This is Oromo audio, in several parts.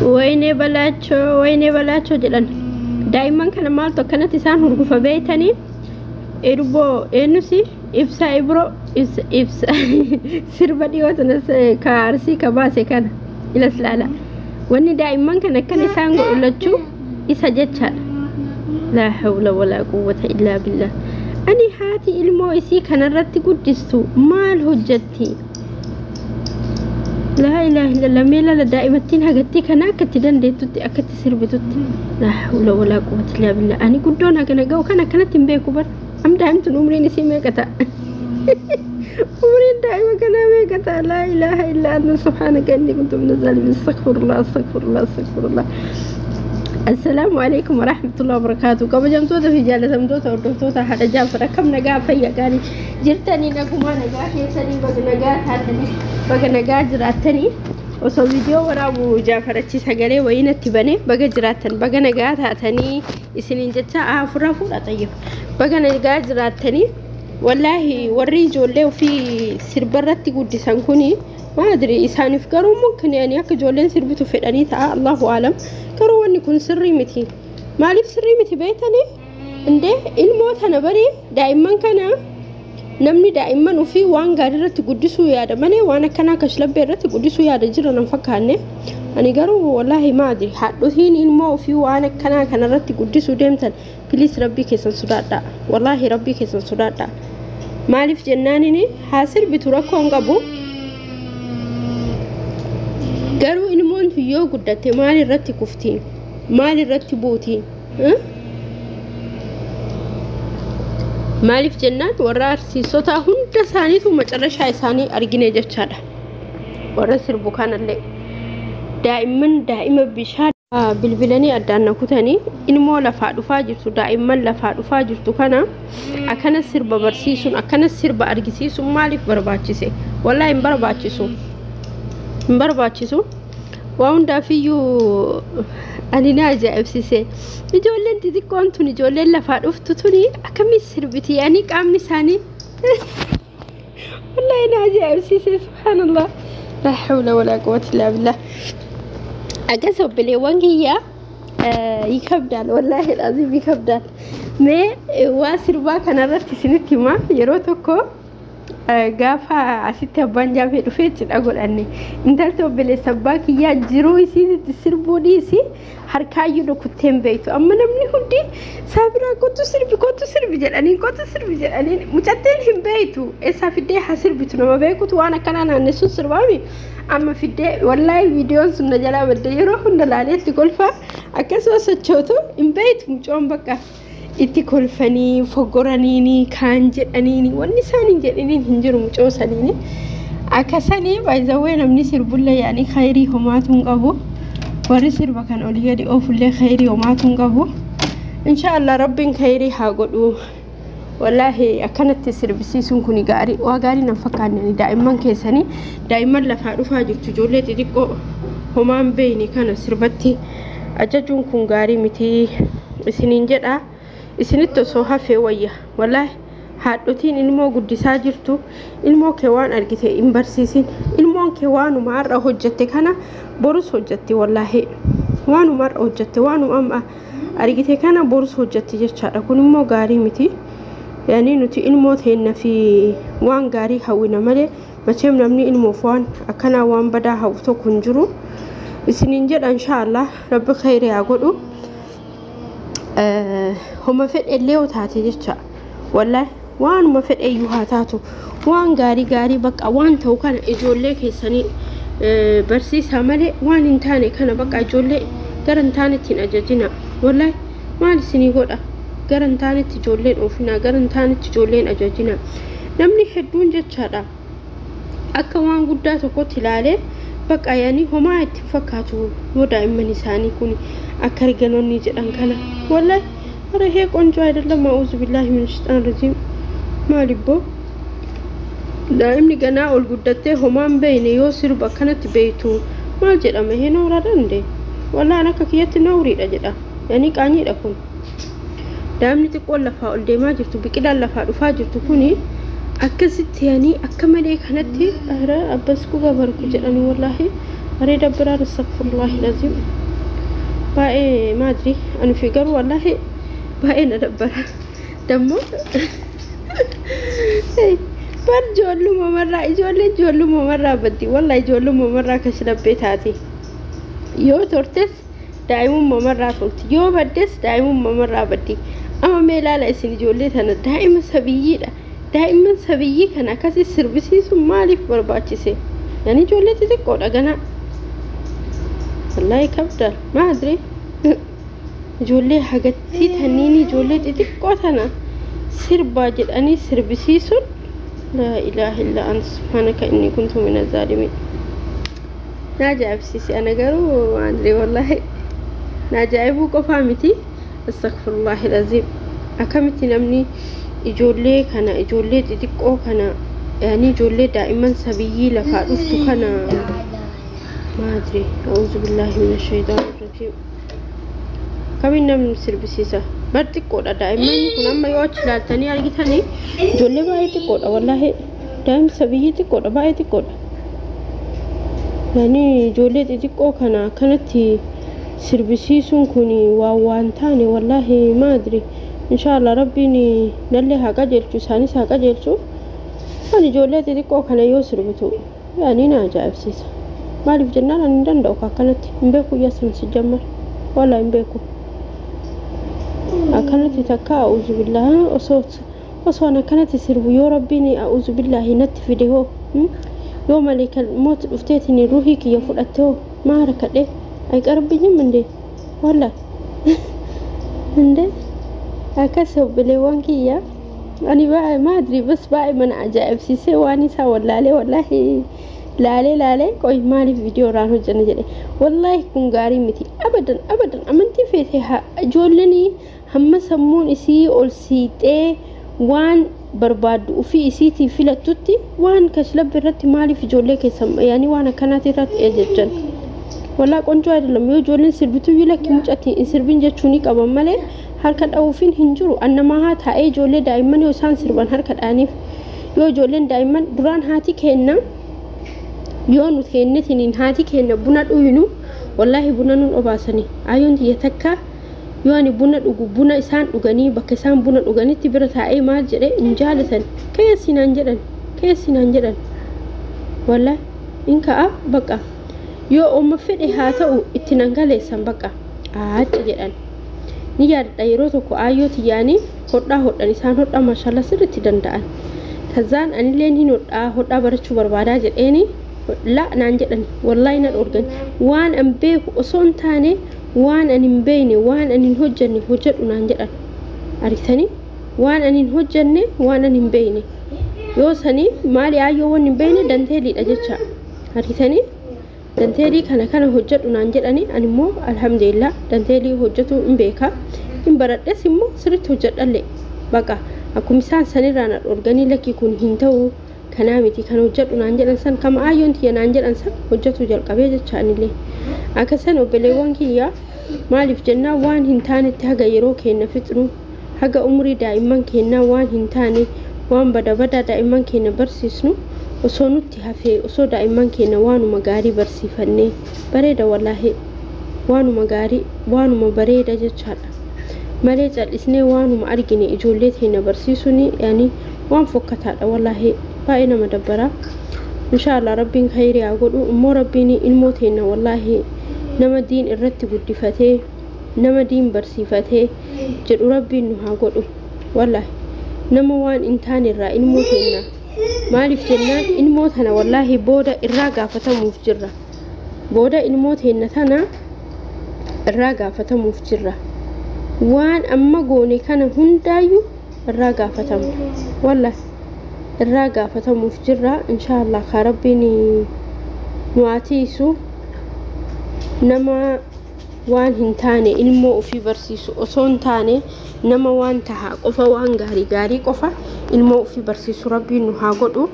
Waynee balaachoo, waynee balaachoo jedhan. Daa'imman kana maaltu akkanatti isaan hurgufa beeytanii? Irboo eenyusi ibsaa ibroo ibsa ibsa sirba dhiyoo sana ka Arsii ka baase kana ilas laala. Wanni daa'imman kana akkana isaan godhu lachuu isa jechaadha. Laa hawla walaa quwwata illaa billah. Ani haati ilmoo isii kanarratti guddistu maal hojjetti? Laa ilaaha illallah. Mee lala daa'imattiin hagattii kana akka itti dandeettutti akka itti sirbitutti. Laa hawla walaa quwwata illaa billah. Ani guddoon hagana ga'u kan akkanatti hin beeku bar. Am daa'imtun umriin isii meeqa ta'a? Umriin daa'ima kanaa meeqa ta'a? Laa ilaaha illaa anta subhaanaka inni kuntu mina zaalimiin. Astaghfirullah, astaghfirullah, astaghfirullah. Assalaamu alaikum warahmatullahi wabarakatuh. Kabajamtoota fi jaalatamtoota hordoftoota haadha Jaafar, akkam nagaa fayya gaarii jirtanii? Nagumaa nagaa keessanii? Baga nagaa taatanii, baga nagaa jiraattanii. Osoo viidiyoo waraabu Jaafarachi sagalee wayii natti bane. Baga jiraattan, baga nagaa taatanii isiniin jecha afuraa fuudha xayyib. Baga nagaa jiraattanii. Wallaahi warri ijoollee ofii sirbarratti guddisan kuni maadri isaaniif garuu mumkin yani akka ijoolleen sirbitu fedhanii ta'a, Allahu alam. Garuu wanni kun sirrii miti. Maaliif sirrii miti beektanii? Indee ilmoo tana bari, daa'imman kana namni daa'imman ofii waan gaarii irratti guddisuu yaada malee waan akkanaa kashlabbee irratti guddisuu yaada jira nan fakkaanne. Ani garuu wallaahi maadri haadhotiin ilmoo ofii waan akkanaa kanarratti guddisuu deemtan, please rabbii keessan sodaadhaa. Wallaahi rabbii keessan sodaadhaa. Maaliif jennaanini, haa sirbitu, rakkoo hin qabu. Garuu ilmoon tun yoo guddatte maal irratti kufti? Maal irratti buuti? Maaliif jennaan, warra arsiisota hunda isaaniitu macarrashaa isaanii argine jechaadha. Warra sirbu kanallee daa'imman daa'ima bishaan bilbilanii addaan na kutanii. Ilmoo lafaa dhufaa jirtu, daa'imman lafaa dhufaa jirtu kana akkana sirba barsiisuun, akkana sirba argisiisuun maaliif barbaachise? Wallaahi hin barbaachisu, hin barbaachisu. Waa hundaafiyyuu ani na ajaa'ibsise. Ijoolleen xixiqqoon tun, ijoolleen lafaa dhuftu tuni akkamiin sirbiti? Yani qaamni isaanii wallaahi na ajaa'ibsiise. Subhaanallah, laa hawla walaa quwwata illaa billah. Akkas obboleewwan kiyya, ይከብዳል, wallaahi alazim ይከብዳል. Mee waa sirbaa kanarratti isinitti hima. Yeroo tokko gaafa asitti abbaan jaafee dhufee cidha godhanne, intalti obboleessa abbaa kiyyaa jiruu isiitti sirbuu dhiisi harkaayyuu rukuttee hin beektu. Amma namni hundi "Saabiraa, kottu sirbi, kottu sirbi" jedhanii, "Kottu sirbi" jedhanii. Mucatteen hin beektu, eessaa fiddee haa sirbitu? Nama beekutu waan akkanaa naannessuun sirbaami. Amma fiddee, wallaahi viidiyoon sun na jalaa badde, yeroo hunda laaleetti kolfa. Akkasuma sochootu hin beektu mucoon, bakka itti kolfanii foggoraniini kaan jedhaniini wanni isaan hin jedhiniin hin jiru mucoo saniini. Akkasanii baay'izawwee namni sirbullee yaanii khayrii homaatu hin qabu. Warri sirba kan olii gadi oofullee khayrii homaatu hin qabu. Inshaallah rabbiin khayrii haa godhu. Wallaahi akkanatti sirbisiisuun kun gaarii waa gaarii nan fakkaanne. Daa'imman keessanii, daa'imman lafaa dhufaa jirtu, ijoollee xixiqqoo homaan beeyni kana sirbatti ajajuun kun gaarii miti isiniin jedha. Isinitti osoo hafee wayya. Wallaahi haadhotiin ilmoo guddisaa jirtu, ilmoo kee waan argite hin barsiisin. Ilmoon kee waanuma har'a hojjette kana borus hojjetti. Wallaahi waanuma har'a hojjette, waanuma amma argite kana borus hojjetti jechaadha. Kun immoo gaarii miti. Yani nuti ilmoo teenna fi waan gaarii hawwina malee macheem namni ilmoof waan akkanaa waan badaa hawwu tokko hin jiru isiniin jedha. Inshaallah rabbi khayrii haa godhu. Homa fedhe illee yoo taate jecha, wallaahi waanuma fedhe iyyuu haa taatu, waan gaarii gaarii bakka waan ta'u kana ijoollee keessanii barsiisaa malee waan hin taane kana bakka ijoollee gara hin taanetti hin ajajina. Wallaahi maal isinii godha? Gara hin taanetti ijoolleen oofinaa, gara hin taanetti ijoolleen ajajina. Namni hedduun jechaadha akka waan guddaa tokkotti ilaalee bakka yaanii homaa itti fakkaatu yoo daa'imman isaanii kun akka arganoonni jedhan kana. Wallahi ኧረ ይሄ ቆንጆ አይደለም። አዑዙ ቢላሂ ሚነ ሸይጣን ረጂም። Maalibboo, daa'imni ganaa ol guddattee homaan beeyne yoo sirba akkanatti beeytu maal jedhama? ይሄ ነውር እንዴ? Wallaan akka kiyyatti nawriidha jedha, yaanii qaanyiidha kun. Daa'imni xiqqoon lafaa ol deemaa jirtu, biqilaan lafaa dhufaa jirtu kuni akkasitti yaanii akka malee kanatti ኧረ abbasku gabarku jedhani. Wallaahi ኧረ ይደብራል። አስተግፊሩላህ ለዚም ባኤ ማድሪ አንፊ ገሩ ወላሂ ባኤ ነደበረ ደግሞ bar ijoolluma marraa ijoollee ijoolluma marraa baddi wallaahi ijoolluma marraa kashlabbee taate yoo tortes daa'imummaa marraa tolti yoo baddes daa'imummaa marraa baddi. Amma mee ilaala isin ijoollee tana daa'ima sabiyyiidha. Daa'imman sabiyyii kana akkasii sirbisiisuun maaliif barbaachise? Yani ijoollee xixiqqoodha ganaa. Wallaahi kabdaal maadri ijoollee hagattii tanniin ijoollee xixiqqoo tana sirbaa jedhanii sirbisiisuun laa ilaaha illa anta subhaanaka inni kuntu mina zaalimiin. Na ajaa'ibsiise ana garuu maadri wallaahi na ajaa'ibuu qofaa miti. Astaghfirullahi laziim. Akkamitti namni ijoollee kana ijoollee xixiqqoo kana yani ijoollee daa'imman sabiyyii lafaa dhuftu kana maadri a'uuzu billaahi mina shayitaani rajiim. Kamiin namni sirbisiisa? Bar xiqqoodha daa'imman kun amma yoo achi ilaaltanii argitanii ijoollee baay'ee xiqqoodha wallaahi daa'imni sabiyyii xiqqoodha baay'ee xiqqoodha. Yani ijoollee xixiqqoo kana akkanatti sirbisiisuun kun waan waan taane wallaahi maadri. Inshaallah rabbiin nallee haa qajeelchu isaanis haa qajeelchu. Ani ijoollee xixiqqoo kana yoo sirbitu yani na ajaa'ibsiisa. Maaliif jennaan ani hin danda'u akkanatti hin beeku iyyaasuma sijjammar wallaahi hin beeku. Akkanatti takka a'uuzu billaahi osoo an akkanatti sirbu yoo rabbiin a'uuzu billaahi natti fide hoo yoo maleekal moot dhufteetiin ruuhii kiyya fudhatte hoo maa rakkadhe አይቀርብኝም እንዴ ወላ እንዴ akkas obboleewwan kiyya ani maadri bas baay'ee mana ajaa'ibsiisee waan isaa wallaalee wallaahi laalee laalee qoy maaliif viidiyoo irraan hojjanna jedhe wallaahi kun gaarii miti abadan abadan amantii feete ijoolleen hamma sammuun isii ol siixee waan barbaaddu ofii isiitii filattutti waan kashlabbi irratti maaliif ijoollee keessa yaani waan akkanaati irratti ejjechan wallaa ቆንጆ አይደለም. Yoo ijoolleen sirbituyyuu lakki mucatti hin sirbin jechuu ni qaban malee harka dha'uufiin hin jiru. Annamaa haa taa'ee ijoollee daa'imman yoo isaan sirban harka dha'aniif yoo ijoolleen daa'imman duraan haati kenna yoo nu kennetiniin haati kenna buna dhuynu wallaahi buna nun obaasanii ayyoon tiyya takka yoo ani buna dhugu buna isaan dhuganii bakka isaan buna dhuganitti bira taa'ee maal jedhe hin jaalatan keessi naan jedhan keessi naan jedhan wallaahi in ka'a bakka yoo ooma fedhe haa ta'u itti nan galeessan bakka aaci jedhan. Ni yaadadha yeroo tokko aayyoo tiyyaanii hodhaa hodhan isaan hodhaa maashaallah sirriitti danda'an. Kazaan anilleen hin hodhaa hodhaa barachuu barbaadaa jedheeni la naan jedhan wallaahi na dhoorgan waan an beeku osoo hin taane waan an hin beekne waan an hin hojjenne hojjedhu naan jedhan. Argitanii waan an hin hojjenne waan an hin beekne yoo sanii maali aayyoo waan hin beekne danteeliidha jecha argitanii danteelii kana kana hojjedhu naan jedhani ani immoo alhamdulillah danteelii hojjetu hin beeka hin baradhes immoo sirriitti hojjedhallee baqa akkuma isaan sanirraa na dhoorganii lakki kun hin ta'u kanaa miti kan hojjedhu naan jedhan san kama aayyoon tiyya naan jedhan san hojjetu jalqabee jecha anillee akkasan obboleewwan kiyya maaliif jennaan waan hin taanetti haga yeroo keenya fixnu haga umurii daa'imman keenyaa waan hin taane waan bada badaa daa'imman keenya barsiisnu osoo nutti hafee osoo daa'imman keenya waanuma gaarii barsiifannee bareeda wallaahi waanuma gaarii waanuma bareeda jechaadha malee cal'isnee waanuma argine ijoollee teenya barsiisuun yani waan fokkataadha wallaahi baay'ee nama dabbara. Inshaallah rabbiin khayrii haa godhu immoo rabbiin ilmoo teenya wallaahi nama diin irratti guddifatee nama diin barsiifatee jedhu rabbiin nu haa godhu wallaahi nama waan hin taane irraa ilmoo teenya maaliif jennaan ilmoo tana wallaahi booda irraa gaafatamuuf jirra booda ilmoo teenya tana irraa gaafatamuuf jirra waan amma goone kana hundaayyuu irraa gaafatamna wallaahi irraa gaafatamuuf jirra inshaallah kaa rabbiin nu haa tiisu nama waan hin taane ilmoo ofii barsiisu osoo hin taane nama waan tahaa qofa waan gaarii gaarii qofa ilmoo ofii barsiisu rabbiin nu haa godhu.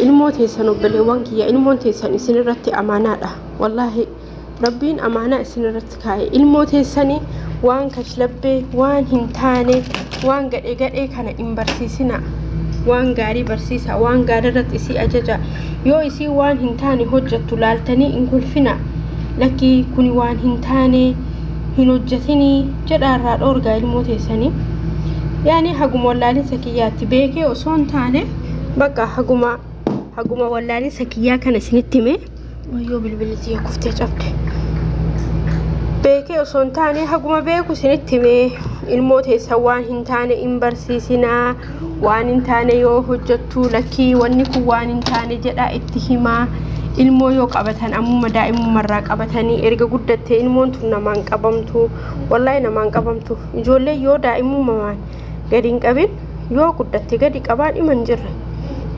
Ilmoo teessan obboleewwan kiyya ilmoon teessan isin irratti amaanaadha wallaahi rabbiin amaanaa isin irratti kaa'e ilmoo teessanii waan kashlabbee waan hin taane waan gadhee gadhee kana hin barsiisina. Waan gaarii barsiisa, waan gaarii irratti isii ajaja. Yoo isii waan hin taane hojjettu laaltanii hin kolfina. Lakkii kuni waan hin taane hin hojjetinii jedha irraa dhoorgaa ilmoo teessanii. Yaani haguma wallaalinsa kiyyaatti beekee osoo hin taane bakka haguma wallaalinsa kiyyaa kana isinitti hime. Wayyoo bilbilli tiyya kuftee cabde. Beekee osoo hin taane haguma beeku isinitti hime. Ilmoo teessan waan hin taane hin barsiisinaa. Waan hin taane yoo hojjettu lakkii wanni kun waan hin taane jedha itti himaa. Ilmoo yoo qabatan ammuma daa'imummarraa qabatanii erga guddattee ilmoon tun namaan qabamtu. Wallaahi namaan qabamtu. Ijoollee yoo daa'imummaan gadi hin qabin yoo guddatte gadi qabaan dhima hin jirre.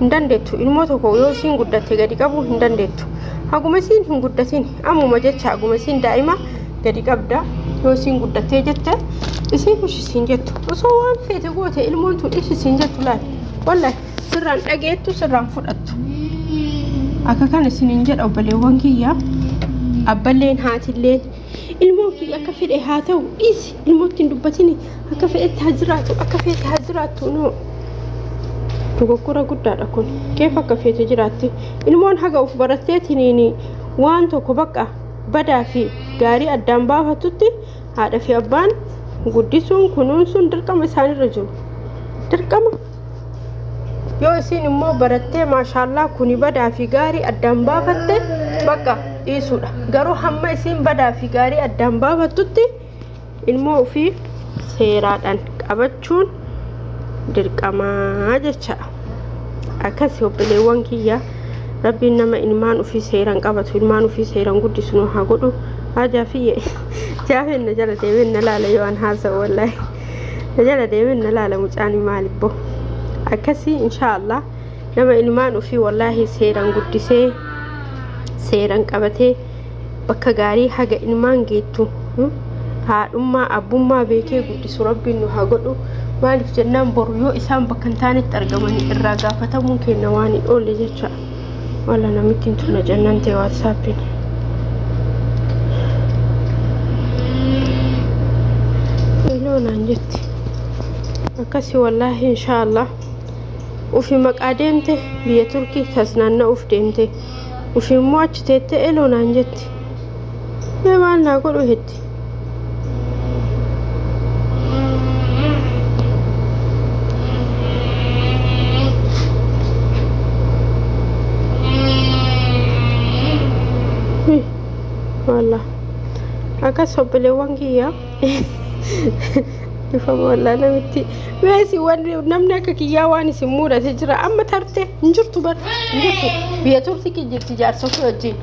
Hin dandeettu. Ilmoo tokko yoo isiin guddatte gadi qabuu hin dandeettu. Haguma isiin hin guddatin ammuma jecha haguma isiin daa'ima gadi qabda. Yoo isiin guddattee jette isiin ishisiin jettu. Osoo waan feete goote ilmoon tun ishisiin jettu laal. Wallaahi sirraan dhageettu sirraan fudhattu. Akka kana isiniin jedha obboleewwan kiyya. Abballeen haatilleen ilmoon kiyya akka fedhe haa ta'u dhiisi ilmootti hin dubbatini akka fedhetti haa jiraatu akka feete haa jiraattu noo. Dogoggora guddaadha kun. Keef akka feete jiraatti. Ilmoon haga of baratteetiniin waan tokko bakka badaa fi gaarii addaan baafattutti haadha fi abbaan guddisuun kunuunsuun dirqama isaanirra jiru. Dirqama. Yoo isiin immoo barattee maashaallaa kuni badaa fi gaarii addaan baafatte bakka dhiisuudha. Garuu hamma isiin badaa fi gaarii addaan baafattutti ilmoo ofii seeraadhaan qabachuun dirqamaa jecha. Akkasii obboleewwan kiyya rabbiin nama ilmaan ofii seeraan qabatu ilmaan ofii seeraan guddisu nu haa godhu. Haa jaafiyye jaafeen na jala deemeen na laala yoo an haasa'u wallaahi na jala deemeen na laala mucaan maalibbo. Akkasii inshaallah nama ilmaan ofii wallaahi seeraan guddisee seeraan qabatee bakka gaarii haga ilmaan geettu haadhummaa abbummaa beekee guddisu rabbiin nu haa godhu. Maaliif jennaan boru yoo isaan bakka hin taanetti argamanii irraa gaafatamuun kenna waan hin oolle jecha. Walla namittiin tun jennaan ta'e waatsaappiin. Eloo naan jetti. Akkasii wallaahi inshaallah. Ufi maqaa deemte biyya Turkii tasnaanna'uuf deemte. Ufi immoo achi teettee eloo naan jetti. Mee maal naa godhu hetti. Wallah. Akkas obboleewwan kiyya. Ifama wallaa namitti. Meesi wanni namni akka kiyyaa waan isin mudate jira. Amma tarte hin jirtu bar hin jirtu. Biyya Turkii jirti jaarsa ofii wajjin.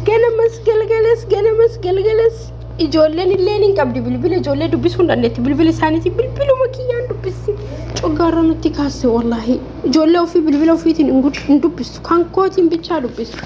Ganamas galgalas ganamas galgalas ijoolleen illee hin qabdi bilbila ijoollee dubbisuu hin dandeetti. Bilbila isaaniitiin bilbiluma kiyyaan dubbissi. Coggaarra nutti kaasse wallaahi. Ijoollee ofii bilbila ofiitiin hin dubbistu. Kan kootiin bichaa dubbistu.